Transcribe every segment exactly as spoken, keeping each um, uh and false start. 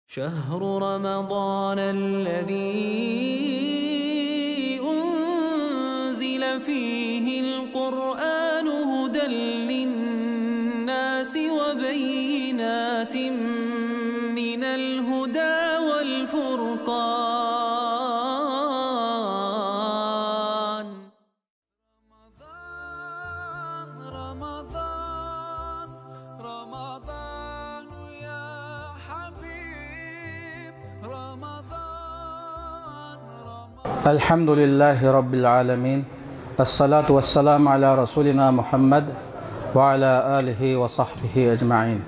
شهر رمضان الذي أنزل فيه القرآن هدى للناس وبينات من الهدى والفرقان. رمضان، رمضان، رمضان يا حبيب، رمضان، رمضان. الحمد لله رب العالمين. الصلاة والسلام على رسولنا محمد وعلى آله وصحبه أجمعين.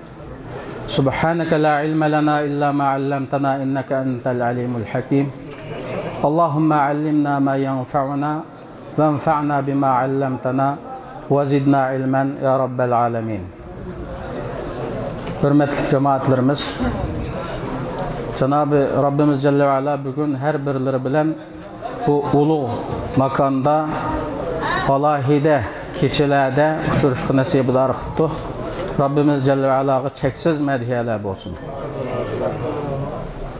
سبحانك لا علم لنا إلا ما علمتنا إنك أنت العليم الحكيم. اللهم علمنا ما ينفعنا وانفعنا بما علمتنا وزدنا علما يا رب العالمين. ھۆرمەتلىك جامائەتلىرىمىز، جانابى رەببىمىز جەللە ۋە ئەلا بۈگۈن ھەر بىرلىرى بىلەن بۇ ئۇلۇغ ماكاندا، ئالاھىدە كېچىلەردە ئۇچرىشىشقا نەسىبىدار قىپتۇ. رەببىمىز جەللە ۋە ئەلاغا چەكسىز مەدھىيەلەر بولسۇن.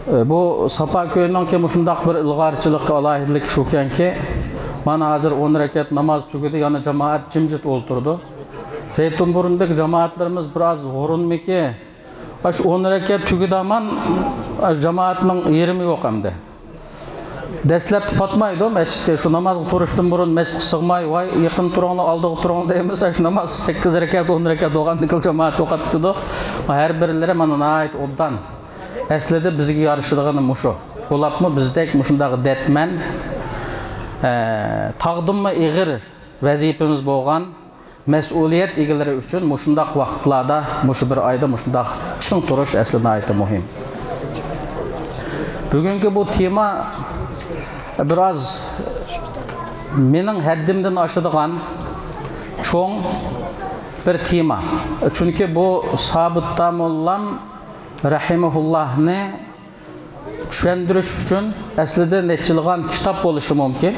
ئە، بۇ ساپا كۆينىڭكى مۇشۇنداق بىر ئىلغارچىلىقى، ئالاھىدىلىكى شۇكەنكى، مانا ھازىر ئون رەكەت ناماز تۈگىدى، يەنە جامائەت جىمجىت ئولتۇرىدۇ. زەيتۇنبۇرۇندىكى جامائەتلىرىمىز بىر ئاز ھۇرۇنمىكى، ئاشۇ ئون رەكەت تۈگىدى ھامان، ئاشۇ جامائەتنىڭ يېرىمى يوق ئەمدى. دەسلەپتە پاتمايدۇ مەسچىتكە، شۇ نامازغا تۇرۇشتىن بۇرۇن مەسچىتكە سىغماي، ۋاي، يېقىن تۇرۇڭلار، ئالدىغا تۇرۇڭ دەيمىز، ئاشۇ ناماز سەككىز رەكەت، ئون رەكەت بولغاندىن كېيىن جامائەت يوقاپ كېتىدۇ. ھەر بىرلىرى مانا ناھايىتى ئوبدان. ئەسلىدە بىزگە يارىشىدىغىنى مۇشۇ. بولۇپمۇ بىزدەك مۇشۇنداق دەتمەن، ئە، تاغدىنمۇ ئېغىر ۋەزىپىمىز بولغان مەسئۇلىيەت ئىگىلىرى ئۈچۈن مۇشۇنداق ۋاقىتلاردا، مۇشۇ بىر ئايدا مۇشۇنداق چىڭ تۇرۇش ئەسلى ناھايىتى مۇھىم. بۈگۈنكى بۇ تېما بىر ئاز مېنىڭ ھەددىمدىن ئاشىدىغان چوڭ بىر تېما. چۈنكى بۇ سابىت داموللام رەھىمەھۇللاھنى چۈشەندۈرۈش ئۈچۈن ئەسلىدە نەچچىلىغان كىتاب بولۇشى مۇمكىن.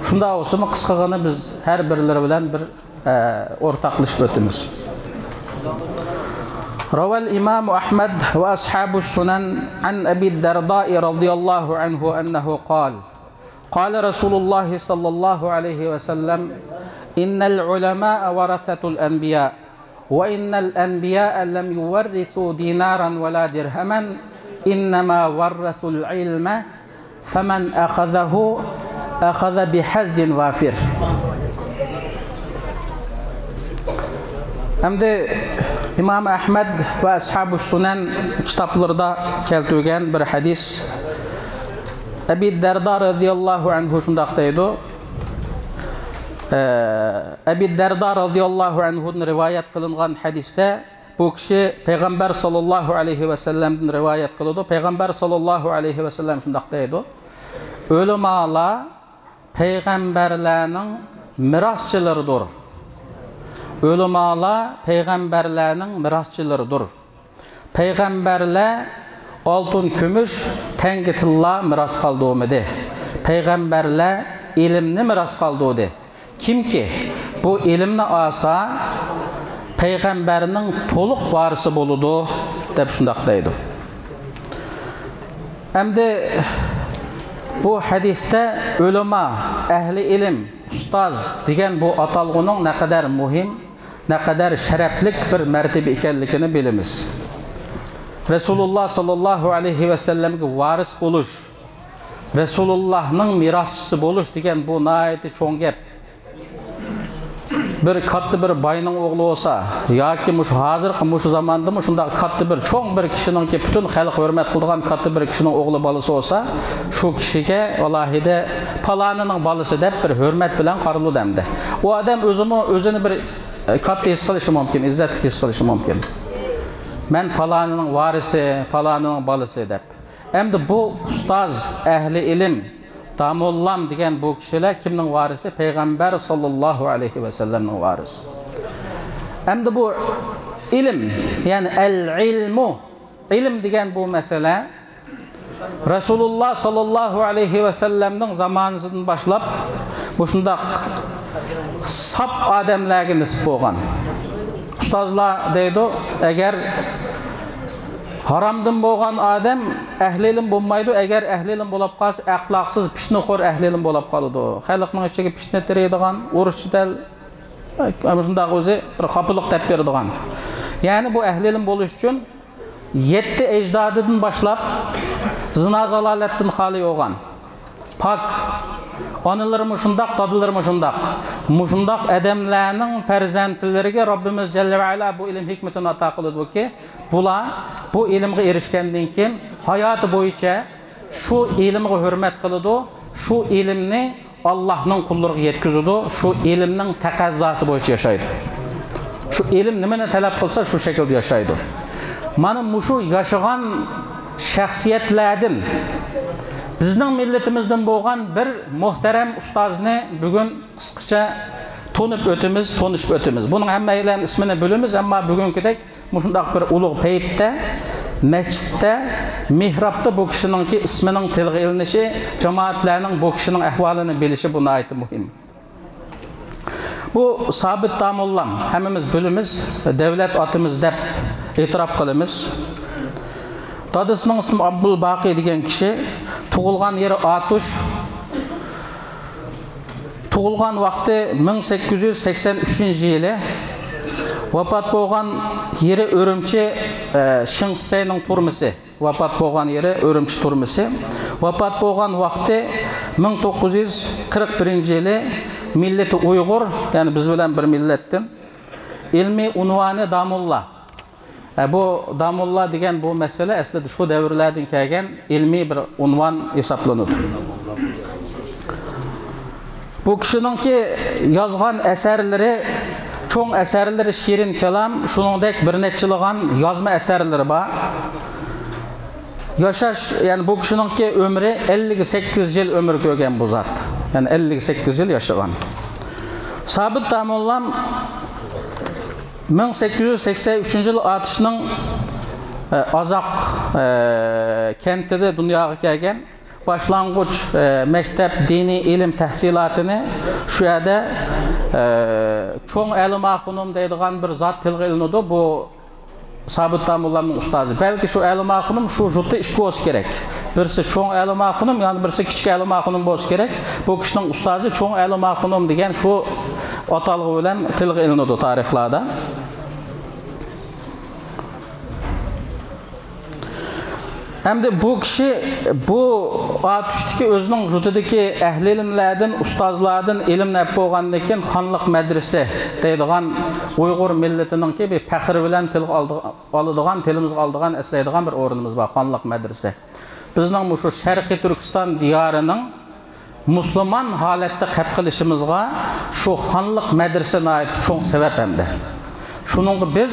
شۇنداق بولسىمۇ، قىسقىغىنە بىز ھەر بىرلىرى بىلەن بىر، ئە، ئورتاقلىشىپ ئۆتىمىز. روى الإمام أحمد وأصحاب السنن عن أبي الدرداء رضي الله عنه أنه قال: قال رسول الله صلى الله عليه وسلم: إن العلماء ورثة الأنبياء، وإن الأنبياء لم يورثوا دينارا ولا درهما، إنما ورثوا العلم، فمن أخذه أخذ بحظ وافر. ئەمدى ئىمام ئەھمەد ۋە ئەسھابۇ سۇنەن كىتابلىرىدا كەلتۈرگەن بىر ھەدىس. ئەبى دەردا رەزىياللاھۇ ئەنھۇ شۇنداق دەيدۇ. ئەبى دەردا رەزىياللاھۇ ئەنھۇدىن رىۋايەت قىلىنغان ھەدىستە بۇ كىشى پەيغەمبەر ساللاللاھۇ ئەلەيھى ۋەسەللەمدىن رىۋايەت قىلىدۇ. پەيغەمبەر ساللاللاھۇ ئەلەيھى ۋەسەللەم شۇنداق دەيدۇ: ئۆلىمالار پەيغەمبەرلەرنىڭ مىراسچىلىرىدۇر. ئۆلىمالار پەيغەمبەرلەرنىڭ مىراسچىلىرىدۇر. پەيغەمبەرلەر ئالتۇن، كۈمۈش، تەڭگە تىللا مىراس قالدۇرمىدى. پەيغەمبەرلەر ئىلىمنى مىراس قالدۇردى. كىمكى بۇ ئىلىمنى ئالسا، پەيغەمبەرنىڭ تولۇق ۋارىسى بولىدۇ، دەپ شۇنداق دەيدۇ. ئەمدى بۇ ھەدىستە ئۆلىما، ئەھلى ئىلىم، ئۇستاز دېگەن بۇ ئاتالغۇنىڭ نەقەدەر مۇھىم، نەقەدەر شەرەپلىك بىر مەرتىۋە ئىكەنلىكىنى بىلىمىز. رەسۇلۇللا ساللاللاھۇ ئەلەيھى ۋەسەللەمگە ۋارىس بولۇش، رەسۇلۇللاھنىڭ مىراسچىسى بولۇش دېگەن بۇ ناھايىتى چوڭ گەپ. بىر كاتتا بىر باينىڭ ئوغلى بولسا، ياكى مۇشۇ ھازىرقى مۇشۇ زاماندىمۇ شۇنداق كاتتا بىر، چوڭ بىر كىشىنىڭكى، پۈتۈن خەلق ھۆرمەت قىلىدىغان كاتتا بىر كىشىنىڭ ئوغلى بالىسى بولسا، شۇ كىشىگە ئالاھىدە پالانىنىڭ بالىسى دەپ بىر ھۆرمەت بىلەن قارىلىدۇ ئەمدى. ئۇ ئادەم ئۆزىمۇ ئۆزىنى بىر، ئە، كاتتا ھېس قىلىشى مۇمكىن، ئىززەتلىك ھېس قىلىشى مۇمكىن. مەن پالانىنىڭ ۋارىسى، پالانىنىڭ بالىسى دەپ. ئەمدى بۇ ئۇستاز، ئەھلى ئىلىم، داموللام دېگەن بۇ كىشىلەر كىمنىڭ ۋارىسى؟ پەيغەمبەر ساللاللاھۇ ئەلەيھى ۋەسەللەمنىڭ ۋارىسى. ئەمدى بۇ ئىلىم، يەنى ئەل ئىلمۇ، ئىلىم دېگەن بۇ مەسىلە رەسۇلۇللا ساللاللاھۇ ئەلەيھى ۋەسەللەمنىڭ زامانىسىدىن باشلاپ مۇشۇنداق ساپ ئادەملەرگە نېسىپ بولغان. ئۇستازلار دەيدۇ، ئەگەر ھارامدىن بولغان ئادەم ئەھلى ئىلىم بولمايدۇ، ئەگەر ئەھلى ئىلىم بولاپ قالسا، ئەخلاقسىز، پىتنىخور ئەھلى ئىلىم بولاپ قالىدۇ. خەلقنىڭ ئىچىگە پىتنە تېرىيدىغان، ئۇرۇش-جېدەل، ئە، مۇشۇنداق ئۆزى بىر خاپىلىق دەپ بېرىدىغان. يەنى بۇ ئەھلى ئىلىم بولۇش ئۈچۈن يەتتە ئەجدادىدىن باشلاپ زىنا-زالالەتتىن خالىي بولغان، پاك، ئانىلىرىمۇ شۇنداق، دادىلىرىمۇ شۇنداق. مۇشۇنداق ئادەملەرنىڭ پەرزەنتلىرىگە رەببىمىز جەللە ۋە ئەلا بۇ ئىلىم ھېكمىتىنى ئاتا قىلىدۇكى، بۇلار بۇ ئىلىمغا ئېرىشكەندىن كېيىن ھاياتى بويىچە شۇ ئىلىمغا ھۆرمەت قىلىدۇ، شۇ ئىلىمنى ئاللاھنىڭ قۇللىرىغا يەتكۈزىدۇ، شۇ ئىلىمنىڭ تەقەززاسى بويىچە ياشايدۇ. شۇ ئىلىم نېمىنى تەلەپ قىلسا، شۇ شەكىلدە ياشايدۇ. مانا مۇشۇ ياشىغان شەخسىيەتلەردىن، بىزنىڭ مىللىتىمىزدىن بولغان بىر مۇھتەرەم ئۇستازنى بۈگۈن قىسقىچە تونۇپ ئۆتىمىز، تونۇشۇپ ئۆتىمىز. بۇنىڭ ھەممەيلەن ئىسمىنى بىلىمىز، ئەمما بۈگۈنكىدەك مۇشۇنداق بىر ئۇلۇغ پەيتتە، مەسچىتتە، مېھرابتا بۇ كىشىنىڭكى ئىسمىنىڭ تىلغا ئېلىنىشى، جامائەتلەرنىڭ بۇ كىشىنىڭ ئەھۋالىنى بىلىشى بۇ ناھايىتى مۇھىم. بۇ سابىت داموللام، ھەممىمىز بىلىمىز، دەۋلەت ئاتىمىز دەپ ئېتىراپ قىلىمىز. دادىسىنىڭ ئىسمى ئابدۇلباقى دېگەن كىشى، تۇغۇلغان يېرى ئاتۇش، تۇغۇلغان ۋاقتى مىڭ سەككىز يۈز سەكسەن ئۈچىنچى يىلى، ۋاپات بولغان يېرى ئۈرۈمچى، ئە، شىڭسەينىڭ تۈرمىسى. ۋاپات بولغان يېرى ئۈرۈمچى تۈرمىسى. ۋاپات بولغان ۋاقتى مىڭ توققۇز يۈز قىرىق بىرىنچى يىلى، مىللىتى ئۇيغۇر، يەنى بىز بىلەن بىر مىللەتتىن. ئىلمىي ئۇنۋانى داموللا. ئە، بۇ داموللا دېگەن بۇ مەسىلە ئەسلىدە شۇ دەۋرلەردىن كەلگەن ئىلمىي بىر ئۇنۋان ھېسابلىنىدۇ. بۇ كىشىنىڭكى يازغان ئەسەرلىرى، چوڭ ئەسەرلىرى شېرىن كالام، شۇنىڭدەك بىر نەچچىلىغان يازما ئەسەرلىرى بار. ياشاش، يەنى بۇ كىشىنىڭكى ئۆمرى ئەللىك سەككىز يىل ئۆمۈر كۆرگەن بۇ زات. يەنى ئەللىك سەككىز يىل ياشىغان. سابىت داموللام مىڭ سەككىز يۈز سەكسەن ئۈچىنچى يىل ئاتۇشنىڭ، ئە، ئازاق، ئە، كەنتىدە دۇنياغا كەلگەن. باشلانغۇچ، ئە، مەكتەپ، دىنىي ئىلىم تەھسىلاتىنى شۇ يەردە، ئە، چوڭ ئەلىما خۇنۇم دەيدىغان بىر زات تىلغا ئېلىنىدۇ. بۇ سابىت داموللامنىڭ ئۇستازى. بەلكى شۇ ئەلىما خۇنۇم شۇ جۇتتا ئىككى بولسا كېرەك. بىرسى چوڭ ئەلىما خۇنۇم، يەنە بىرسى كىچىك ئەلىما خۇنۇم بولسا كېرەك. بۇ كىشىنىڭ ئۇستازى چوڭ ئەلىما خۇنۇم دېگەن شۇ ئاتالغۇ بىلەن تىلغا ئېلىنىدۇ تارىخلاردا. ئەمدى بۇ كىشى بۇ ئاتۇشتىكى ئۆزىنىڭ جۇتىدىكى ئەھلى ئىلىملەردىن، ئۇستازلاردىن ئىلىمنى ئەپ بولغاندىن كېيىن، خانلىق مەدرىسە دەيدىغان ئۇيغۇر مىللىتىنىڭكى بىر پەخىر بىلەن تىلغا ئالىدىغان، تىلىمىزغا ئالىدىغان، ئەسلەيدىغان بىر ئورنىمىز بار، خانلىق مەدرىسە. بىزنىڭ مۇشۇ شەرقىي تۈركىستان دىيارىنىڭ مۇسۇلمان ھالەتتە قەپ قېلىشىمىزغا شۇ خانلىق مەدرىسە ناھايىتى چوڭ سەۋەب ئەمدى. شۇنىڭغا بىز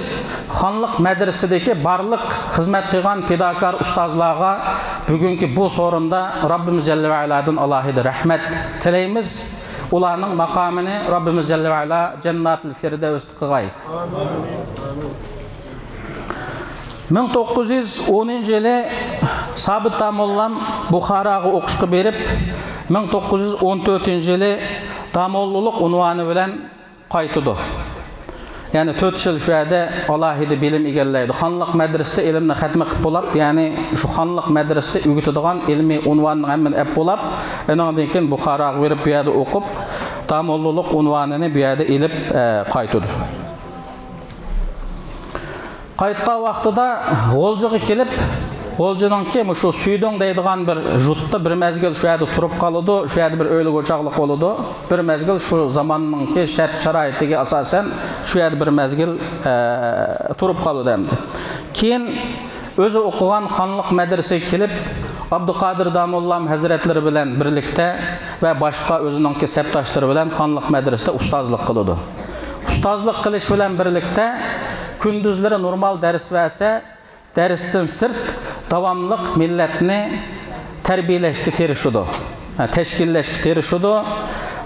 خانلىق مەدرىسىدىكى بارلىق خىزمەت قىلغان پىداكار ئۇستازلارغا بۈگۈنكى بۇ سورۇندا رەببىمىز جەللە ۋە ئالادىن ئالاھىدە رەھمەت تىلەيمىز. ئۇلارنىڭ ماقامىنى رەببىمىز جەللە ۋە ئالا جەنناتۇل فىردەۋستە قىلغاي. مىڭ توققۇز يۈز ئونىنچى يىلى سابىت داموللام بۇخاراغا ئوقۇشقا بېرىپ، مىڭ توققۇز يۈز ئون تۆتىنچى يىلى داموللىلىق ئۇنۋانى بىلەن قايتىدۇ. يەنى تۆت يىل شۇ يەردە ئالاھىدە بىلىم ئىگىلەيدۇ. خانلىق مەدرىسىدە ئىلىمنى خەتمە قىلىپ بولاپ، يەنى شۇ خانلىق مەدرىسىدە ئۆگىتىدىغان ئىلمىي ئۇنۋاننىڭ ھەممىنى ئەپ بولاپ، ئېنىڭدىن كېيىن بۇخاراغا بېرىپ، بۇ يەردە ئوقۇپ، داموللىلىق ئۇنۋانىنى بۇ يەردە ئېلىپ، ئە، قايتىدۇ. قايتقان ۋاقتىدا غۇلجىغا كېلىپ، غۇلجىنىڭكى مۇشۇ سۈيدۈڭ دەيدىغان بىر يۇرتتا بىر مەزگىل شۇ يەردە تۇرۇپ قالىدۇ، شۇ يەردە بىر ئۆيلۈك ئوچاقلىق بولىدۇ. بىر مەزگىل شۇ زاماننىڭكى شەرت-شارائىتىگە ئاساسەن شۇ يەردە بىر مەزگىل، ئە، تۇرۇپ قالىدۇ ئەمدى. كېيىن ئۆزى ئوقۇغان خانلىق مەدرىسىگە كېلىپ، ئابدۇقادىر داموللام ھەزرەتلىرى بىلەن بىرلىكتە ۋە باشقا ئۆزىنىڭكى سەپداشلىرى بىلەن خانلىق مەدرىسىدە ئۇستازلىق قىلىدۇ. ئۇستازلىق قىلىش بىلەن بىرلىكتە، كۈندۈزلىرى نورمال دەرس بەرسە، دەرستىن سىرت داۋاملىق مىللەتنى تەربىيەلەشكە تىرىشىدۇ، تەشكىللەشكە تىرىشىدۇ.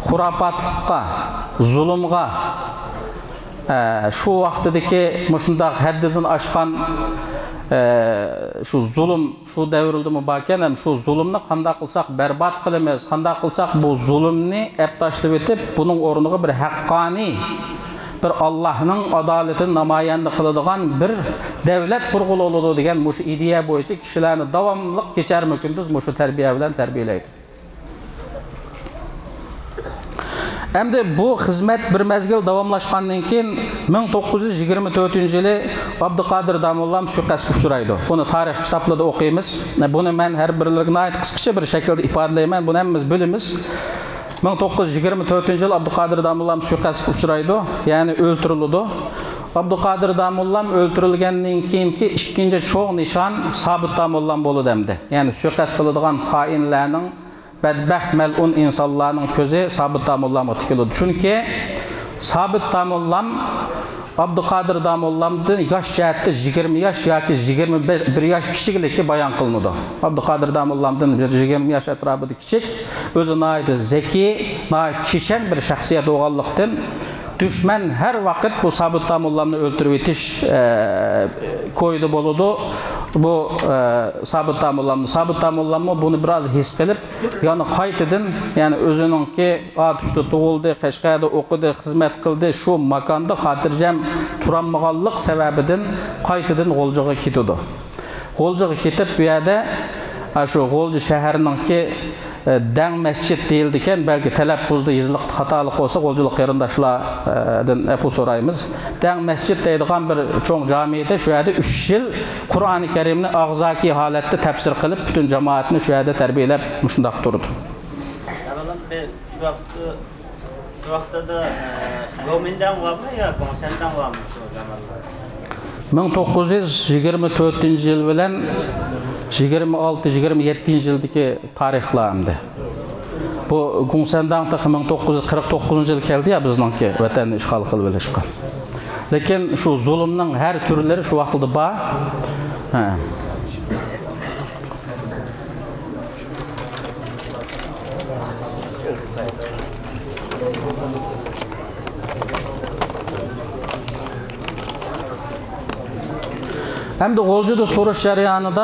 خۇراپاتلىققا، زۇلۇمغا، ئە، شۇ ۋاقتىدىكى مۇشۇنداق ھەددىدىن ئاشقان، ئە، شۇ زۇلۇم شۇ دەۋردىمۇ باركەن، ھەم شۇ زۇلۇمنى قانداق قىلساق بەربات قىلىمىز، قانداق قىلساق بۇ زۇلۇمنى ئەپ تاشلىۋېتىپ، بۇنىڭ ئورنىغا بىر ھەققانىي، بىر ئاللاھنىڭ ئادالىتىنى نامايەندە قىلىدىغان بىر دەۋلەت قۇرغىلى بولىدۇ دېگەن مۇشۇ ئىدىيە بويىچە كىشىلەرنى داۋاملىق كېچەرمۇ كۈندۈز مۇشۇ تەربىيە بىلەن تەربىيەلەيدۇ. ئەمدى بۇ خىزمەت بىر مەزگىل داۋاملاشقاندىن كېيىن، مىڭ توققۇز يۈز يىگىرمە تۆتىنچى يىلى ئابدۇقادىر داموللام سۇيىقەستكە ئۇچرايدۇ. بۇنى تارىخ كىتابلىرىدا ئوقۇيمىز. بۇنى مەن ھەر بىرلىرىگە ناھايىتى قىسقىچە بىر شەكىلدە ئىپادىلەيمەن. بۇنى ھەممىمىز بىلىمىز. مىڭ توققۇز يۈز يىگىرمە تۆتىنچى يىل ئابدۇقادىر داموللام سۇيىقەستكە ئۇچرايدۇ، يەنى ئۆلتۈرۈلىدۇ. ئابدۇقادىر داموللام ئۆلتۈرۈلگەندىن كېيىنكى ئىككىنچى چوڭ نىشان سابىت داموللام بولىدۇ ئەمدى. يەنى سۇيىقەست قىلىدىغان خائىنلەرنىڭ، بەدبەخت، مەلئۇن ئىنسانلارنىڭ كۆزى سابىت داموللامغا تىكىلىدۇ. چۈنكى سابىت داموللام ئابدۇقادىر داموللامدىن ياش جەھەتتە يىگىرمە ياش ياكى يىگىرمە بىر ياش كىچىكلىكى بايان قىلىنىدۇ. ئابدۇقادىر داموللامدىن بىر يىگىرمە ياش ئەتراپىدا كىچىك، ئۆزى ناھايىتى زېكىي، ناھايىتى چېشەن بىر شەخسىيەت بولغانلىقتىن، دۈشمەن ھەر ۋاقىت بۇ سابىت داموللامنى ئۆلتۈرۈۋېتىش، ئە، كويىدا بولىدۇ. بۇ، ئە، سابىت داموللامنى، سابىت داموللاممۇ بۇنى بىراز ھېس قىلىپ، يەنە قايتىدىن، يەنى ئۆزىنىڭكى ئاتۇشتا تۇغۇلدى، قەشقەردە ئوقۇدى، خىزمەت قىلدى، شۇ ماكاندا خاتىرجەم تۇرالمىغانلىق سەۋەبىدىن قايتىدىن غۇلجىغا كېتىدۇ. غۇلجىغا كېتىپ، بۇ يەردە، ئا، شۇ غۇلجا شەھىرىنىڭكى، ئە، دەڭ مەسچىت دېيىلىدىكەن، بەلكى تەلەپپۇزدا يېزىلىقتا خاتالىق بولسا، غۇلجىلىق قېرىنداشلاردىن ئەپۇ سورايمىز. دەڭ مەسچىت دەيدىغان بىر چوڭ جامىدە شۇ يەردە ئۈچ يىل قۇرئانى كەرىمنى ئاغزاكى ھالەتتە تەپسىر قىلىپ، پۈتۈن جامائەتنى شۇ يەردە تەربىيەلەپ مۇشۇنداق تۇرىدۇ. ئەۋۋەلدىن بىر شۇ ۋاقىتتا، شۇ ۋاقىتتا، ئە، گومىنداڭ بارمۇ يا گوڭسەنداڭ بارمۇ شۇ زاماندا؟ مىڭ توققۇز يۈز يىگىرمە تۆتىنچى يىل بىلەن يىگىرمە ئالتە، يىگىرمە يەتتىنچى يىلدىكى تارىخلار ئەمدى. بۇ گۇڭسەنداڭ تېخى مىڭ توققۇز يۈز قىرىق توققۇزىنچى يىلى كەلدى يا بىزنىڭكى ۋەتەننى ئىشغال قىلىۋېلىشقا. لېكىن شۇ زۇلۇمنىڭ ھەر تۈرلىرى شۇ ۋاقىتتا بار. ھە. ئەمدى غۇلجىدا تۇرۇش جەريانىدا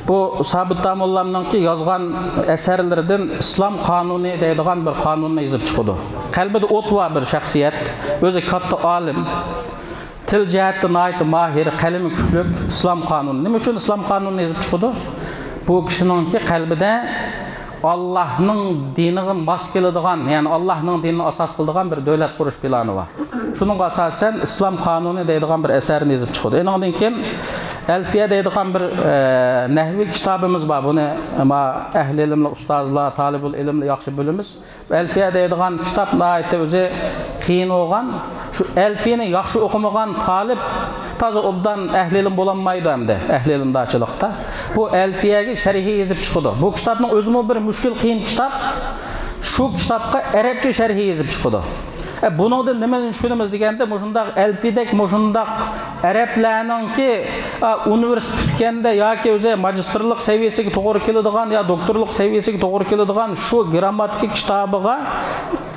بۇ سابىت داموللامنىڭكى يازغان ئەسەرلىرىدىن ئىسلام قانۇنى دەيدىغان بىر قانۇننى يېزىپ چىقىدۇ. قەلبىدە ئوت بار بىر شەخسىيەت، ئۆزى كاتتا ئالىم، تىل جەھەتتە ناھايىتى ماھىر، قەلىمى كۈچلۈك، ئىسلام قانۇنى. نېمە ئۈچۈن ئىسلام قانۇنىنى يېزىپ چىقىدۇ؟ بۇ كىشىنىڭكى قەلبىدە ئاللاھنىڭ دىنىغا ماس كېلىدىغان، يەنى ئاللاھنىڭ دىنىنى ئاساس قىلىدىغان بىر دۆلەت قۇرۇش پىلانى بار. شۇنىڭغا ئاساسەن، ئىسلام قانۇنى دەيدىغان بىر ئەسەرنى يېزىپ چىقىدۇ. ئېنىڭدىن كېيىن ئەلفىيە دەيدىغان بىر، ئە، نەھۋىي كىتابىمىز بار. بۇنى ما ئەھلى ئىلىملىك ئۇستازلار، تالىبۇل ئىلىملەر ياخشى بىلىمىز. ئەلفىيە دەيدىغان كىتاب ناھايىتى ئۆزى قىيىن بولغان. شۇ ئەلفىيەنى ياخشى ئوقۇمىغان تالىپ تازا ئوبدان ئەھلى ئىلىم بولالمايدۇ ئەمدى، ئەھلى ئىلىمدارچىلىقتا. بۇ ئەلفىيەگە شەرھى يېزىپ چىقىدۇ. بۇ كىتابنىڭ ئۆزىمۇ بىر مۈشكۈل قىيىن كىتاب. شۇ كىتابقا ئەرەبچە شەرھى يېزىپ چىقىدۇ. ئە، بۇنىڭدىن نېمىنى چۈشىنىمىز دېگەندە، مۇشۇنداق ئەلفىيەدەك، مۇشۇنداق ئەرەبلەرنىڭكى، ئا، ئۇنىۋېرسىتېت پۈتكەندە ياكى ئۆزى ماگىستىرلىق سەۋىيەسىگە توغرا كېلىدىغان يا دوكتورلۇق سەۋىيەسىگە توغرا كېلىدىغان شۇ گىرامماتىكا كىتابىغا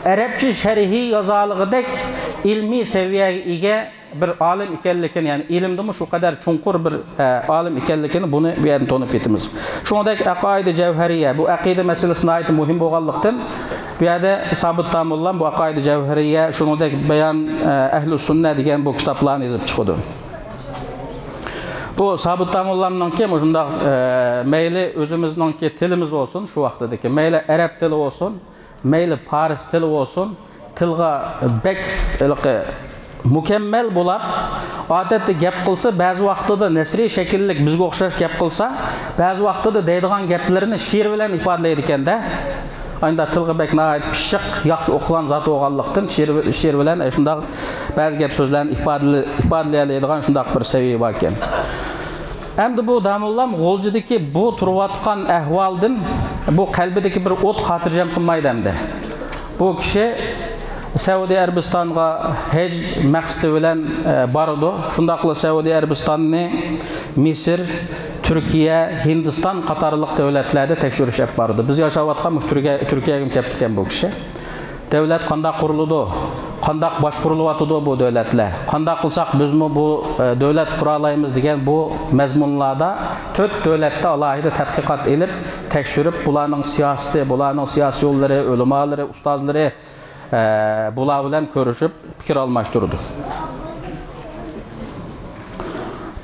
ئەرەبچە شەرھى يازالىغۇدەك ئىلمىي سەۋىيەگە ئىگە بىر ئالىم ئىكەنلىكىنى، يەنى ئىلىمدىمۇ شۇ قەدەر چوڭقۇر بىر، ئە، ئالىم ئىكەنلىكىنى بۇنى بۇ يەردىن تونۇپ يېتىمىز. شۇنىڭدەك ئەقائىدە جەۋھەرىيە، بۇ ئەقىدە مەسىلىسى ناھايىتى مۇھىم بولغانلىقتىن، بۇ يەردە سابىت داموللام بۇ ئەقائىدە جەۋھەرىيە، شۇنىڭدەك بايان، ئە، ئەھلۇ سۈننە دېگەن بۇ كىتابلارنى يېزىپ چىقىدۇ. بۇ سابىت داموللامنىڭكى مۇشۇنداق، ئە، مەيلى ئۆزىمىزنىڭكى تىلىمىز بولسۇن، شۇ ۋاقتىدىكى مەيلى ئەرەب تىلى بولسۇن، مەيلى پارس تىلى بولسۇن، تىلغا بەك ھېلىقى مۇكەممەل بولاپ، ئادەتتە گەپ قىلسا، بەزى ۋاقتىدا نەسرىي شەكىللىك بىزگە ئوخشاش گەپ قىلسا، بەزى ۋاقتىدا دەيدىغان گەپلىرىنى شېئىر بىلەن ئىپادىلەيدىكەن-دە. ئاينىدا تىلغا بەك ناھايىتى پىششىق، ياخشى ئوقۇغان زات بولغانلىقتىن، شېئىر، شېئىر بىلەن شۇنداق بەزى گەپ سۆزلەرنى ئىپادىلە-، ئىپادىلىيەلەيدىغان شۇنداق بىر سەۋىيە باركەن. ئەمدى بۇ داموللام غۇلجىدىكى بۇ تۇرۇۋاتقان ئەھۋالدىن بۇ قەلبىدىكى بىر ئوت خاتىرجەم قىلمايدۇ ئەمدى. بۇ كىشى سەئۇدى ئەرەبىستانغا ھەج مەقسىتى بىلەن، ئە، بارىدۇ. شۇنداقلا سەئۇدى ئەرەبىستاننى مىسىر، تۈركىيە، ھىندىستان قاتارلىق دۆلەتلەردە تەكشۈرۈش ئېلىپ بارىدۇ. بىز ياشاۋاتقان مۇشۇ تۈركىيە، تۈركىيەگىمۇ كەپتىكەن بۇ كىشى. دۆلەت قانداق قۇرۇلىدۇ؟ قانداق باشقۇرۇلۇۋاتىدۇ بۇ دۆلەتلەر؟ قانداق قىلساق بىزمۇ بۇ، ئە، دۆلەت قۇرالايمىز دېگەن بۇ مەزمۇنلاردا تۆت دۆلەتتە ئالاھىدە تەتقىقات ئېلىپ، تەكشۈرۈپ، بۇلارنىڭ سىياسىتى، بۇلارنىڭ سىياسىيونلىرى، ئۆلىمالىرى، ئۇستازلىرى، ئە، بۇلار بىلەن كۆرۈشۈپ پىكىر ئالماشتۇرىدۇ.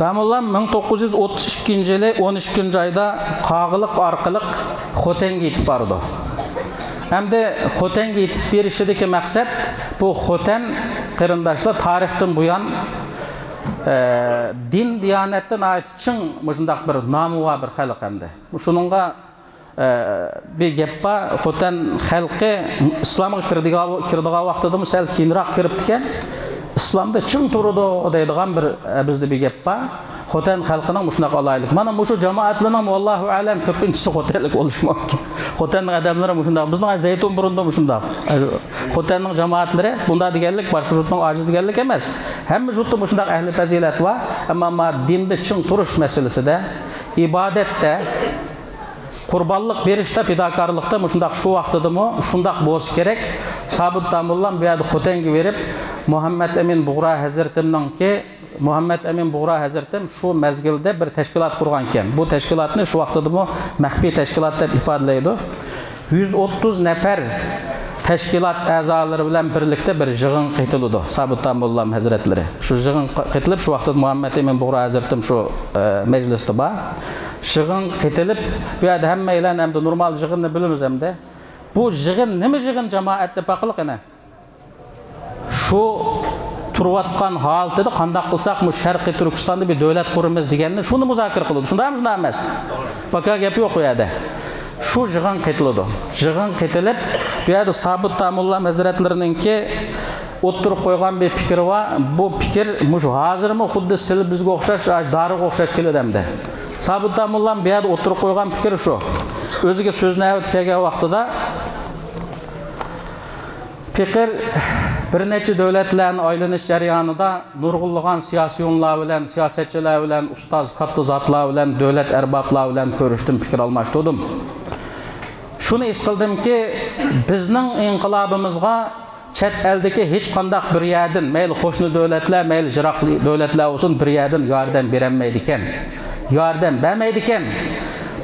تامۇللام مىڭ توققۇز يۈز ئوتتۇز ئىككىنچى يىلى ئون ئىككىنچى ئايدا قاغىلىق ئارقىلىق خوتەنگە يېتىپ بارىدۇ. ئەمدى خوتەنگە يېتىپ بېرىشىدىكى مەقسەت، بۇ خوتەن قېرىنداشلار تارىختىن بۇيان، ئە، دىن دىيانەتتە ناھايىتى چىڭ مۇشۇنداق بىر نامى بار بىر خەلق ئەمدى. شۇنىڭغا ئە، بىر گەپ بار، خوتەن خەلقى ئىسلامغا كىرىدىغان، كىرىدىغان ۋاقتىدىمۇ سەل كېيىنراق كىرىپتىكەن. ئىسلامدا چىڭ تۇرىدۇ دەيدىغان بىر، ئە، بىزدە بىر گەپ بار. خوتەن خەلقىنىڭ مۇشۇنداق ئالاھىدىلىكى. مانا مۇشۇ جامائەتلەرنىڭ ۋاللاھۇ ئەلەم كۆپىنچىسى خوتەنلىك بولۇشى مۇمكىن. خوتەننىڭ ئادەملىرى مۇشۇنداق. بىزنىڭ زەيتۇن بۇرۇندا مۇشۇنداق. خوتەننىڭ جامائەتلىرى بۇنداق دېگەنلىك باشقا يۇرتنىڭ ئاجىز دېگەنلىك ئەمەس. ھەممە يۇرتتا مۇشۇنداق ئەھلى پەزىلەت بار. ئەمما ما دىندا چىڭ تۇرۇش مەسىلىسىدە، ئىبادەتتە، قۇربانلىق بېرىشتە، پىداكارلىقتا مۇشۇنداق شۇ ۋاقتىدىمۇ شۇنداق بولسا كېرەك. سابىت داموللام بۇ يەردە خوتەنگە بېرىپ، مۇھەممەد ئەمىن بۇغرا ھەزرىتىمنىڭكى، مۇھەممەد ئەمىن بۇغرا ھەزرىتىم شۇ مەزگىلدە بىر تەشكىلات قۇرغانىكەن. بۇ تەشكىلاتنى شۇ ۋاقتىدىمۇ مەخپىي تەشكىلات دەپ ئىپادىلەيدۇ. يۈز ئوتتۇز نەپەر تەشكىلات ئەزالىرى بىلەن بىرلىكتە بىر يىغىنغا قېتىلىدۇ سابىت داموللام ھەزرەتلىرى. شۇ يىغىنغا قېتىلىپ، شۇ ۋاقىتتا مۇھەممەد ئەمىن بۇغرا ھەزرىتىم شۇ، ئە، مەجلىستە بار. يىغىنغا قېتىلىپ، بۇ يەردە ھەممەيلەن ئەمدى نورمال يىغىننى بىلىمىز ئەمدى. بۇ يىغىن نېمە يىغىن، جامائەت، دەپ باقىلى قېنى. شۇ تۇرۇۋاتقان ھالىتىدە قانداق قىلساق مۇشۇ شەرقىي تۈركىستاندا بىر دۆلەت قۇرىمىز دېگەننى، شۇنى مۇزاكىرە قىلىدۇ. شۇنداقمۇ، شۇنداق ئەمەس؟ پاكا گەپ يوق ئۇ يەردە. شۇ يىغىن قېتىلىدۇ. يىغىن قېتىلىپ، بۇ يەردە سابىت داموللام ھەزرەتلىرىنىڭكى ئوتتۇرىغا قويغان بىر پىكرى بار. بۇ پىكىر مۇشۇ ھازىرمۇ خۇددى سىلى بىزگە ئوخشاش، دارىغا ئوخشاش كېلىدۇ ئەمدى. سابىت داموللام بۇ يەردە ئوتتۇرىغا قويغان پىكرى شۇ. ئۆزىگە سۆز نۆۋىتى كەلگەن ۋاقتىدا، پېقىر بىر نەچچە دۆلەتلەرنى ئايلىنىش جەريانىدا نۇرغۇنلىغان سىياسىيونلار بىلەن، سىياسەتچىلەر بىلەن، ئۇستاز كاتتا زاتلار بىلەن، دۆلەت ئەربابلار بىلەن كۆرۈشتۈم، پىكىر ئالماشتۇردۇم. شۇنى ھېس قىلدىمكى، بىزنىڭ ئىنقىلابىمىزغا چەت ئەلدىكى ھېچقانداق بىر يەردىن، مەيلى قوشنا دۆلەتلەر، مەيلى يىراق دۆلەتلەر بولسۇن، بىر يەردىن ياردەم بېرەلمەيدىكەن، ياردەم بەرمەيدىكەن.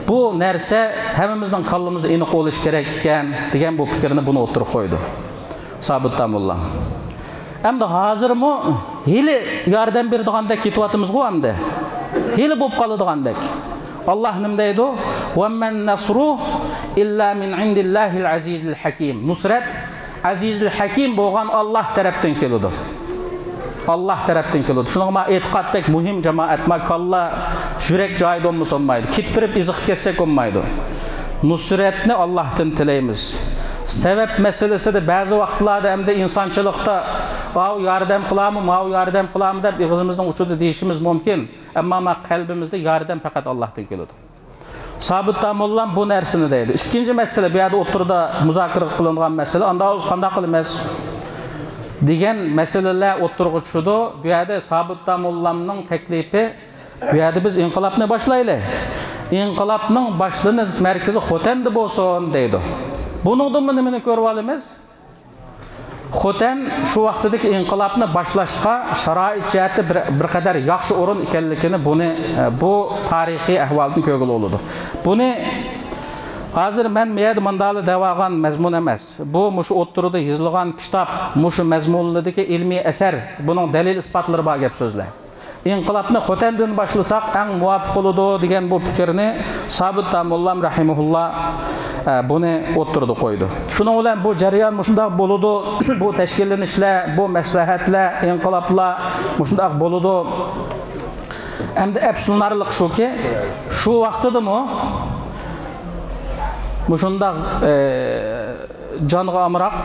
بۇ نەرسە ھەممىمىزنىڭ كاللىمىزدا ئېنىق بولۇشى كېرەك ئىكەن، دېگەن بۇ پىكىرنى بۇنى ئوتتۇرىغا قويدى سابىت داموللا. ئەمدى ھازىرمۇ ھېلى ياردەم بېرىدىغاندەك كېتىۋاتىمىزغۇ ئەمدى. ھېلى بولۇپ قالىدىغاندەك. ئاللا نېمە دەيدۇ؟ «وَمَا النَّصْرُ إِلَّا مِنْ عِنْدِ اللَّهِ الْعَزِيزِ الْحَكِيمِ». نۇسرەت ئەزىزىل ھەكىم بولغان ئاللا تەرەپتىن كېلىدۇ. ئاللا تەرەپتىن كېلىدۇ. شۇنىڭغا مانا ئېتىقاد بەك مۇھىم، جامائەت. ما كاللا، يۈرەك جايىدا بولمىسا بولمايدۇ. كېتىپ بېرىپ ئېزىقىپ كەتسەك بولمايدۇ. نۇسرەتنى ئاللاھتىن تىلەيمىز. سەۋەب مەسىلىسىدە بەزى ۋاقىتلاردا ئەمدى ئىنسانچىلىقتا، «ئاۋۇ ياردەم قىلامۇ، ماۋۇ ياردەم قىلامۇ» دەپ ئېغىزىمىزنىڭ ئۇچىدا دېيىشىمىز مۇمكىن. ئەمما ما قەلبىمىزدە ياردەم پەقەت ئاللاھتىن كېلىدۇ. سابىت داموللام بۇ نەرسىنى دەيدۇ. ئىككىنچى مەسىلە، بۇ يەردە ئوتتۇرىدا مۇزاكىرە قىلىنغان مەسىلە، ئاندا قانداق قىلىمىز دېگەن مەسىلىلەر ئوتتۇرىغا چۈشىدۇ. بۇ يەردە سابىت داموللامنىڭ تەكلىپى، بۇ يەردە بىز ئىنقىلابنى باشلايلى. ئىنقىلابنىڭ باشلىنىش مەركىزى خوتەندە بولسۇن دەيدۇ. بۇنىڭدىنمۇ نېمىنى كۆرۈۋالىمىز؟ خوتەن شۇ ۋاقتىدىكى ئىنقىلابنى باشلاشقا شارائىت جەھەتتە بىر، بىر قەدەر ياخشى ئورۇن ئىكەنلىكىنى بۇنى، بۇ تارىخىي ئەھۋالدىن كۆرگىلى بولىدۇ. بۇنى ھازىر مەن بۇ يەردە مۇنداقلا دەۋالغان مەزمۇن ئەمەس. بۇ مۇشۇ ئوتتۇرىدا يېزىلغان كىتاب، مۇشۇ مەزمۇنلىرىدىكى ئىلمىي ئەسەر، بۇنىڭ دەلىل-ئىسپاتلىرى بار گەپ-سۆزلەر. ئىنقىلابنى خوتەندىن باشلىساق ئەڭ مۇۋاپىق بولىدۇ دېگەن بۇ پىكىرنى سابىت داموللام رەھىمەھۇللا، ئە، بۇنى ئوتتۇرىدا قويدى. شۇنىڭ بىلەن بۇ جەريان مۇشۇنداق بولىدۇ، بۇ تەشكىللىنىشلەر، بۇ مەسلىھەتلەر، ئىنقىلابلار مۇشۇنداق بولىدۇ. ئەمدى ئەپسۇسلىنارلىق شۇكى، شۇ ۋاقتىدىمۇ مۇشۇنداق، ئە، جانغا ئامراق،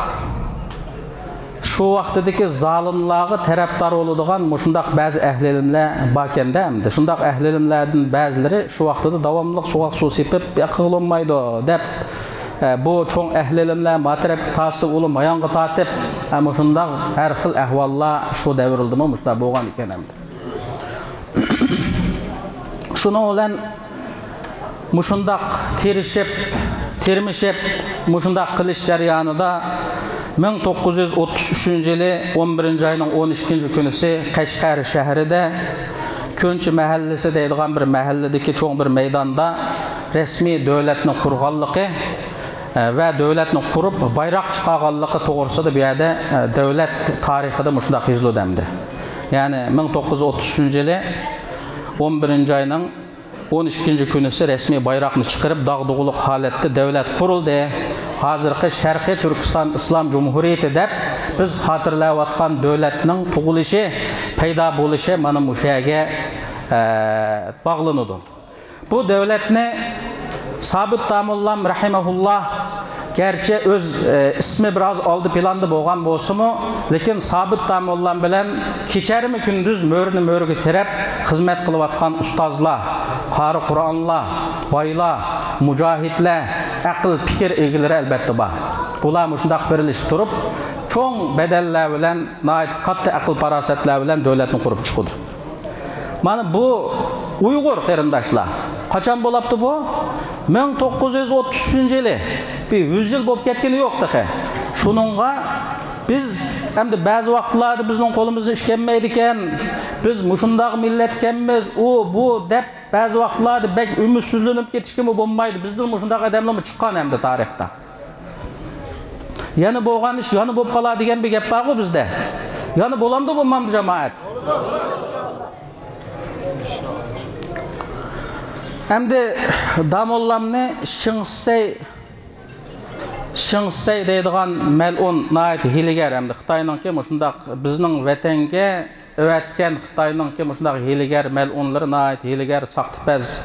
شۇ ۋاقتىدىكى زالىملارغا تەرەپدار بولىدىغان مۇشۇنداق بەزى ئەھلى ئىلىملەر باركەن-دە ئەمدى. شۇنداق ئەھلى ئىلىملەردىن بەزىلىرى شۇ ۋاقتىدا داۋاملىق سوغۇق سۇ سېپىپ، ياققىلى بولمايدۇ دەپ، ئە، بۇ چوڭ ئەھلى ئىلىملەر ما تەرەپكە تارتسا، ئۇلار مايانغا تارتىپ، ئە، مۇشۇنداق ھەر خىل ئەھۋاللار شۇ دەۋردىمۇ مۇشۇنداق بولغان ئىكەن ئەمدى. شۇنىڭ بىلەن مۇشۇنداق تىرىشىپ، تىرمىشىپ، مۇشۇنداق قىلىش جەريانىدا مىڭ توققۇز يۈز ئوتتۇز ئۈچىنچى يىلى ئون بىرىنچى ئاينىڭ ئون ئىككىنچى كۈنىسى قەشقەر شەھىرىدە كۆنچى مەھەللىسى دەيدىغان بىر مەھەللىدىكى چوڭ بىر مەيداندا رەسمىي دۆلەتنى قۇرغانلىقى، ۋە دۆلەتنى قۇرۇپ، بايراق چىقارغانلىقى توغرىسىدا بۇ يەردە، ئە، دۆلەت تارىخىدا مۇشۇنداق يېزىلىدۇ ئەمدى. يەنى مىڭ توققۇز يۈز ئوتتۇز ئۈچىنچى يىلى ئون بىرىنچى ئاينىڭ ئون ئىككىنچى كۈنىسى رەسمىي بايراقنى چىقىرىپ، داغدۇغىلىق ھالەتتە دۆلەت قۇرۇلدى. ھازىرقى شەرقىي تۈركىستان ئىسلام جۇمھۇرىيىتى دەپ بىز خاتىرىلەۋاتقان دۆلەتنىڭ تۇغۇلۇشى، پەيدا بولۇشى مانا مۇشۇ يەرگە، ئە، باغلىنىدۇ. بۇ دۆلەتنى سابىت داموللام رەھىمەھۇللا گەرچە ئۆز، ئە، ئىسمى بىراز ئالدى پىلاندا بولغان بولسىمۇ، لېكىن سابىت داموللام بىلەن كېچەرمۇ كۈندۈز مۆرىنى مۆرىگە تىرەپ خىزمەت قىلىۋاتقان ئۇستازلار، قارى قۇرئانلار، بايلار، مۇجاھىدلار، ئەقىل پىكىر ئىگىلىرى ئەلۋەتتە بار. بۇلار مۇشۇنداق بىرلىشىپ تۇرۇپ، چوڭ بەدەللەر بىلەن، ناھايىتى كاتتا ئەقىل پاراسەتلەر بىلەن دۆلەتنى قۇرۇپ چىقىدۇ. مانا بۇ ئۇيغۇر قېرىنداشلار. قاچان بولاپتۇ بۇ؟ مىڭ توققۇز يۈز ئوتتۇز ئۈچىنچى يىلى. بىر يۈز يىل بولۇپ كەتكىنى يوق تېخى. شۇنىڭغا بىز ئەمدى بەزى ۋاقىتلاردا بىزنىڭ قولىمىزدىن ئىش كەلمەيدىكەن، بىز مۇشۇنداق مىللەتكەنمىز، ئۇ، بۇ دەپ بەزى ۋاقىتلاردا بەك ئۈمىدسىزلىنىپ كېتىشكىمۇ بولمايدۇ. بىزدىن مۇشۇنداق ئادەملەرمۇ چىققان ئەمدى تارىختا. يەنە بولغان ئىش يەنە بولۇپ قالار دېگەن بىر گەپ بارغۇ بىزدە. يەنە بولامدۇ بولمامدۇ جامائەت؟ ئەمدى داموللامنى شېڭ شىسەي، شېڭ شىسەي دەيدىغان مەلئۇن ناھايىتى ھىيلىگەر ئەمدى خىتاينىڭكى مۇشۇنداق بىزنىڭ ۋەتەنگە ئەۋەتكەن خىتاينىڭكى مۇشۇنداق ھىيلىگەر مەلئۇنلىرى، ناھايىتى ھىيلىگەر، ساختىپەز،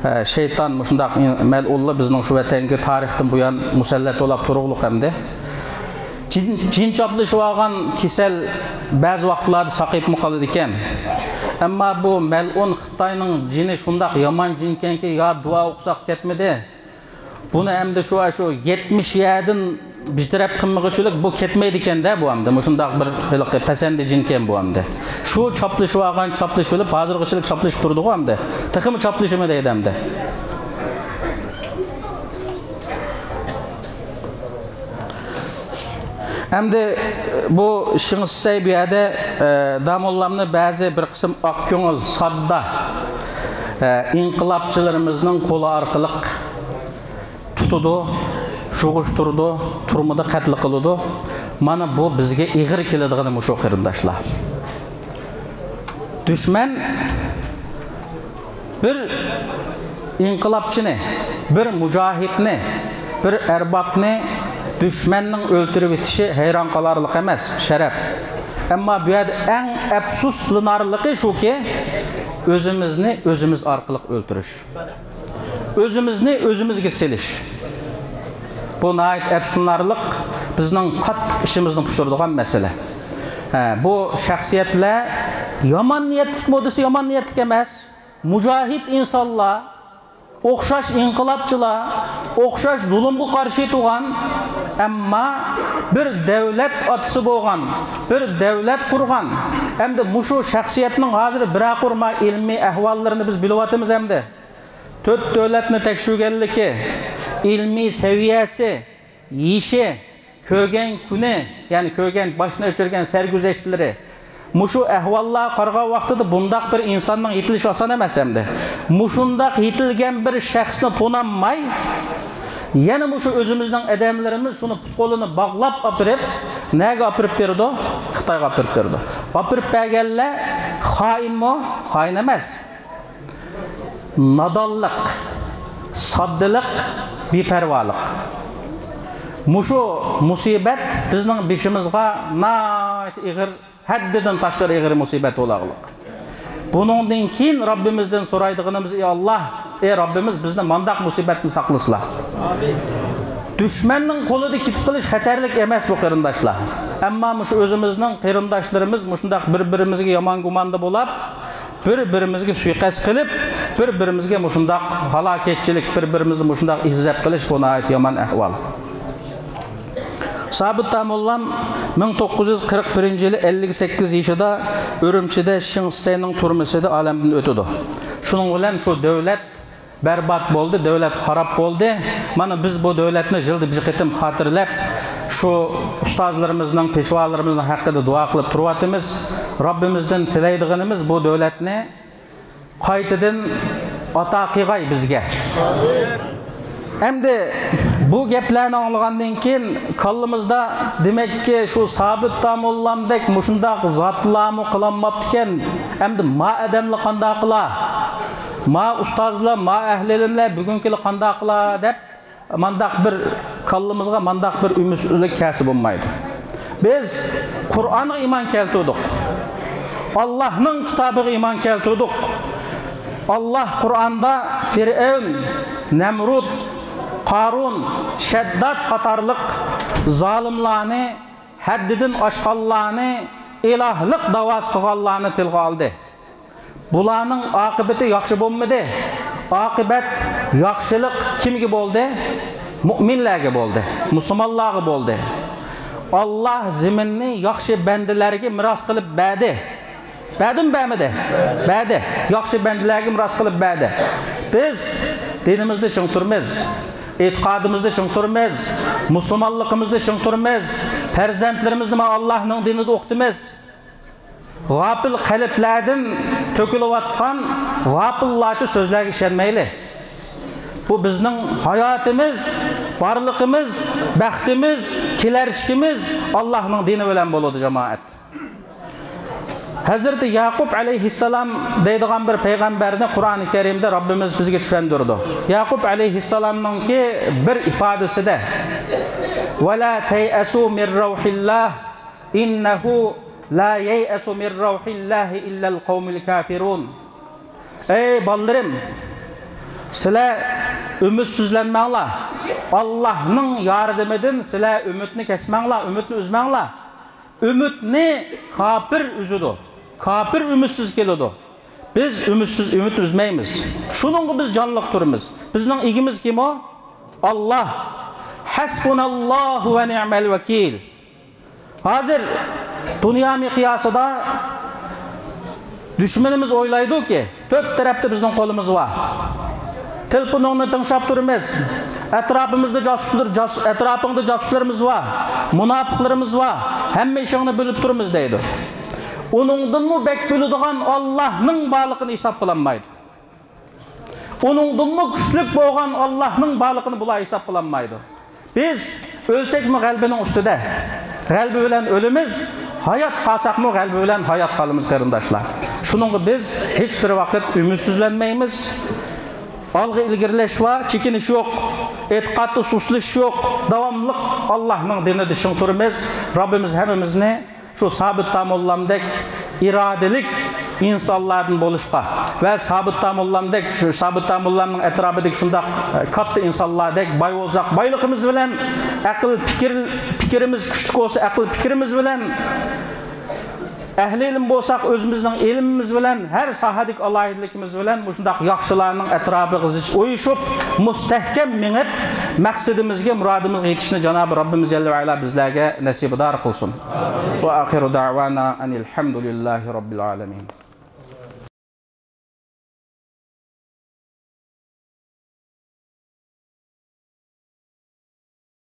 ئە، شەيتان مۇشۇنداق ئىن-، مەلئۇنلار بىزنىڭ شۇ ۋەتەنگە تارىختىن بۇيان مۇسەللەت بولاپ تۇرۇقلۇق ئەمدى. جىن، جىن چاپلىشىۋالغان كېسەل بەزى ۋاقىتلاردا ساقىيىپمۇ قالىدىكەن. ئەمما بۇ مەلئۇن خىتاينىڭ جىنى شۇنداق يامان جىنكەنكى، يا دۇئا ئوقۇساق كەتمىدى. بۇنى ئەمدى شۇ، شۇ يەتمىش يەردىن بىر تەرەپ قىلمىغۇچىلىك بۇ كەتمەيدىكەن-دە، بۇ ئەمدى مۇشۇنداق بىر ھېلىقى پەسەندە جىنكەن بۇ ئەمدى. شۇ چاپلىشىۋالغان، چاپلىشىۋېلىپ، ھازىرغىچىلىك چاپلىشىپ تۇرىدىغۇ ئەمدى. تېخىمۇ چاپلىشىمۇ دەيدۇ ئەمدى. ئەمدى بۇ شېڭ شىسەي بۇ يەردە، ئە، داموللامنى بەزى بىر قىسىم ئاق كۆڭۈل، ساددا، ئە، ئىنقىلابچىلىرىمىزنىڭ قولى ئارقىلىق تۇتىدۇ، شۇغۇشتۇرىدۇ، تۈرمىدە قەتل قىلىدۇ. مانا بۇ بىزگە ئېغىر كېلىدىغىنى مۇشۇ، قېرىنداشلار. دۈشمەن بىر ئىنقىلابچىنى، بىر مۇجاھىدنى، بىر ئەربابنى دۈشمەننىڭ ئۆلتۈرۈۋېتىشى ھەيران قالارلىق ئەمەس، شەرەپ. ئەمما بۇ يەردە ئەڭ ئەپسۇسلىنارلىقى شۇكى، ئۆزىمىزنى ئۆزىمىز ئارقىلىق ئۆلتۈرۈش. ئۆزىمىزنى ئۆزىمىزگە سېلىش. بۇ ناھايىتى ئەپسۇسلىنارلىق، بىزنىڭ قاتتىق ئىچىمىزنى پۇشۇرىدىغان مەسىلە. ھە، بۇ شەخسىيەتلەر يامان نىيەتلىكمۇ دېسە يامان نىيەتلىك ئەمەس. مۇجاھىد ئىنسانلار، ئوخشاش ئىنقىلابچىلار، ئوخشاش زۇلۇمغا قارشى تۇرغان، ئەمما بىر دەۋلەت ئاتىسى بولغان، بىر دەۋلەت قۇرغان، ئەمدى مۇشۇ شەخسىيەتنىڭ ھازىر بىرەر قۇرما ئىلمىي ئەھۋاللىرىنى بىز بىلىۋاتىمىز ئەمدى. تۆت دۆلەتنى تەكشۈرگەنلىكى، ئىلمىي سەۋىيەسى، يېشى، كۆرگەن كۈنى، يەنى كۆرگەن، باشتىن ئۆچۈرگەن سەرگۈزەشتلىرى، مۇشۇ ئەھۋاللارغا قارىغان ۋاقتىدا بۇنداق بىر ئىنساننىڭ يېتىلىشى ئاسان ئەمەس ئەمدى. مۇشۇنداق يېتىلگەن بىر شەخسنى تونالماي، يەنە مۇشۇ ئۆزىمىزنىڭ ئادەملىرىمىز شۇنى پۇت-قولىنى باغلاپ ئاپىرىپ، نەگە ئاپىرىپ بېرىدۇ؟ خىتايغا ئاپىرىپ بېرىدۇ. ئاپىرىپ بەرگەنلەر خائىنمۇ؟ خائىن ئەمەس. نادانلىق، ساددىلىق، بىپەرۋالىق. مۇشۇ مۇسىبەت بىزنىڭ بېشىمىزغا ناھايىتى ئېغىر، ھەددىدىن تاشقىرى ئېغىر مۇسىبەت بولاغلىق. بۇنىڭدىن كېيىن رەببىمىزدىن سورايدىغىنىمىز، ئى ئاللا، ئى رەببىمىز، بىزنى مانداق مۇسىبەتتىن ساقلىسىلا. دۈشمەننىڭ قولىدا كېتىپ قېلىش خەتەرلىك ئەمەس بۇ، قېرىنداشلار. ئەمما مۇشۇ ئۆزىمىزنىڭ قېرىنداشلىرىمىز مۇشۇنداق بىر-بىرىمىزگە يامان گۇماندا بولاپ، بىر-بىرىمىزگە سۇيىقەست قىلىپ، بىر-بىرىمىزگە مۇشۇنداق ھالاكەتچىلىك، بىر-بىرىمىزنى مۇشۇنداق ئېزىپ قىلىش، بۇ ناھايىتى يامان ئەھۋال. سابىت داموللام مىڭ توققۇز يۈز قىرىق بىرىنچى يىلى ئەللىك سەككىز يېشىدا ئۈرۈمچىدە شېڭ شىسەينىڭ تۈرمىسىدە ئالەمدىن ئۆتىدۇ. شۇنىڭ بىلەن شۇ دۆلەت بەربات بولدى، دۆلەت خاراب بولدى. مانا بىز بۇ دۆلەتنى يىلدا بىر قېتىم خاتىرىلەپ، شۇ ئۇستازلىرىمىزنىڭ، پېشۋالىرىمىزنىڭ ھەققىدە دۇئا قىلىپ تۇرۇۋاتىمىز. رەببىمىزدىن تىلەيدىغىنىمىز بۇ دۆلەتنى قايتىدىن ئاتا قىلغاي بىزگە. ئەمدى بۇ گەپلەرنى ئاڭلىغاندىن كېيىن كاللىمىزدا، دېمەككى، شۇ سابىت داموللامدەك مۇشۇنداق زاتلارمۇ قىلالماپتىكەن، ئەمدى ما ئادەملەر قانداق قىلا؟ ما ئۇستازلار، ما ئەھلى ئىلىملەر بۈگۈنكىلەر قانداق قىلا؟ دەپ مانداق بىر كاللىمىزغا مانداق بىر ئۈمىدسىزلىك كەلسە بولمايدۇ. بىز قۇرئانغا ئىمان كەلتۈردۇق. ئاللاھنىڭ كىتابىغا ئىمان كەلتۈردۇق. ئاللاھ قۇرئاندا فىرئەۋن، نەمرۇد، قارۇن، شەدداد قاتارلىق زالىملارنى، ھەددىدىن ئاشقانلارنى، ئىلاھلىق داۋاسى قىلغانلارنى تىلغا ئالدى. بۇلارنىڭ ئاقىۋىتى ياخشى بولمىدى. ئاقىۋەت، ياخشىلىق كىمگە بولدى؟ مۇئمىنلەرگە بولدى، مۇسۇلمانلارغا بولدى. ئاللاھ زېمىننى ياخشى بەندىلەرگە مىراس قىلىپ بەردى. بەردىمۇ، بەرمىدى؟ بەردى. ياخشى بەندىلەرگە مىراس قىلىپ بەردى. بىز دىنىمىزدا چىڭ تۇرىمىز، ئېتىقادىمىزدا چىڭ تۇرىمىز، مۇسۇلمانلىقىمىزدا چىڭ تۇرىمىز، پەرزەنتلىرىمىزنى مانا ئاللاھنىڭ دىنىدا ئوقۇتىمىز. غاپىل قەلبلەردىن تۆكۈلۈۋاتقان غاپىللارچە سۆزلەرگە ئىشەنمەيلى. بۇ بىزنىڭ ھاياتىمىز، بارلىقىمىز، بەختىمىز، كېلەرچىكىمىز ئاللاھنىڭ دىنى بىلەن بولىدۇ، جامائەت. ھەزرىتى يەقۇب ئەلەيھىسسالام دەيدىغان بىر پەيغەمبەرنى قۇرئانى كەرىمدە رەببىمىز بىزگە چۈشەندۈرىدۇ. يەقۇب ئەلەيھىسسالامنىڭكى بىر ئىپادىسىدە، «ۋەلا تەيئەسۇ مىن رەۋھىللاھ، ئىننەھۇ لا يەيئەسۇ مىن رەۋھىللاھى ئىللەل قەۋمۇل كافىرۇن.» ئەي بالىلىرىم، سىلەر ئۈمىدسىزلەنمەڭلار. ئاللاھنىڭ ياردىمىدىن سىلەر ئۈمىدنى كەسمەڭلار، ئۈمىدنى ئۈزمەڭلار. ئۈمىدنى كاپىر ئۈزىدۇ. كاپىر ئۈمىدسىز كېلىدۇ. بىز ئۈمىدسىز، ئۈمىد ئۈزمەيمىز. شۇنىڭغا بىز جانلىق تۇرىمىز. بىزنىڭ ئىگىمىز كىم ئۇ؟ ئاللاھ. ھەسبۇناللاھۇ ۋە نىئمەل ۋەكىل. ھازىر دۇنيا مىقياسىدا دۈشمىنىمىز ئويلايدۇكى، تۆت تەرەپتە بىزنىڭ قولىمىز بار. تېلېفونۇڭنى تىڭشاپ تۇرىمىز. ئەتراپىمىزدا جاسۇسلار، جاس-، ئەتراپىڭدا جاسۇسلىرىمىز بار. مۇناپىقلىرىمىز بار. ھەممە ئىشىڭنى بىلىپ تۇرىمىز دەيدۇ. ئۇنىڭدىنمۇ بەك بىلىدىغان ئاللاھنىڭ بارلىقىنى ھېساب قىلالمايدۇ. ئۇنىڭدىنمۇ كۈچلۈك بولغان ئاللاھنىڭ بارلىقىنى بۇلار ھېساب قىلالمايدۇ. بىز ئۆلسەكمۇ غەلىبىنىڭ ئۈستىدە، غەلىبە بىلەن ئۆلىمىز، ھايات قالساقمۇ غەلىبە بىلەن ھايات قالىمىز، قېرىنداشلار. شۇنىڭغا بىز ھېچبىر ۋاقىت ئۈمىدسىزلەنمەيمىز. ئالغا ئىلگىرىلەش بار، چېكىنىش يوق، ئېتىقادتا سۇسلىشىش يوق. داۋاملىق ئاللاھنىڭ دىنىدا چىڭ تۇرىمىز. رەببىمىز ھەممىمىزنى شۇ سابىت داموللامدەك ئىرادىلىك ئىنسانلاردىن بولۇشقا ۋە سابىت داموللامدەك، شۇ سابىت داموللامنىڭ ئەتراپىدىكى شۇنداق، ئە، كاتتا ئىنسانلاردەك باي بولساق، بايلىقىمىز بىلەن، ئەقىل پىكىر، پىكرىمىز كۈچلۈك بولسا، ئەقىل پىكرىمىز بىلەن، ئەھلى ئىلىم بولساق، ئۆزىمىزنىڭ ئىلمىمىز بىلەن، ھەر ساھەدىكى ئالاھىدىلىكىمىز بىلەن مۇشۇنداق ياخشىلارنىڭ ئەتراپىغا زىچ ئۇيۇشۇپ، مۇستەھكەم مېڭىپ، مەقسىتىمىزگە، مۇرادىمىزغا يېتىشنى جانابى رەببىمىز جەللە ۋە ئەلا بىزلەرگە نەسىبىدار قىلسۇن. ۋە ئاخىرۇ دەۋانا ئەنىل ھەمدۇلىللاھى رەببىل ئالەمىن.